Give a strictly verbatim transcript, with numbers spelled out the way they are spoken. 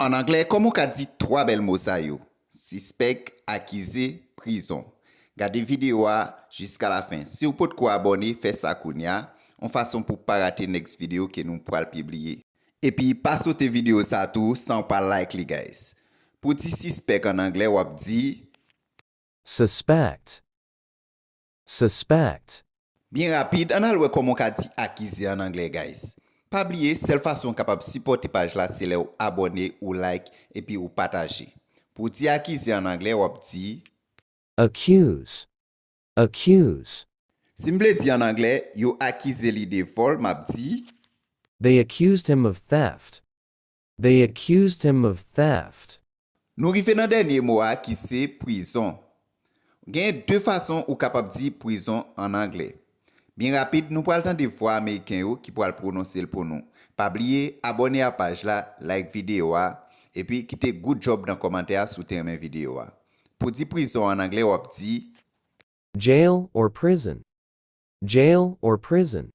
An anglè, kòman w ka di twa bèl mo sa yo? Sispèk, akize, prizon. Gade videyo a jiska lafen. Si w potko abòne, fè sa kounye a, yon fason pou w pa rate next videyo ke nou pral pibliye. Epi pa sote videyo sa tou san w pa like li, guys. Pou di sispèk an anglè, w ap di Suspect. Suspect. Byen rapid, ann al wè kòman w ka di akize an anglè, guys. Pa bliye, sèl fason w kapab sipòte paj la se lè w abòne, ou like, epi ou pataje. Pou w di akize an anglè, w ap di Accuse. Accuse. Si m vle di an anglè, yo akize li de vòl, m ap di They accused him of theft. They accused him of theft. Nou rive nan dènye mo a ki se prizon. Gen de fason ou kapab di prizon an anglè. Byen rapid, nou pral tande vwa ameriken yo ki pral pwononse l pou nou. Pa bliye, abòne a paj la, like videyo a, epi kite good job nan kòmantè a si w te renmen videyo a. Pou di prizon an anglè, w ap di Jail or prison. Jail or prison.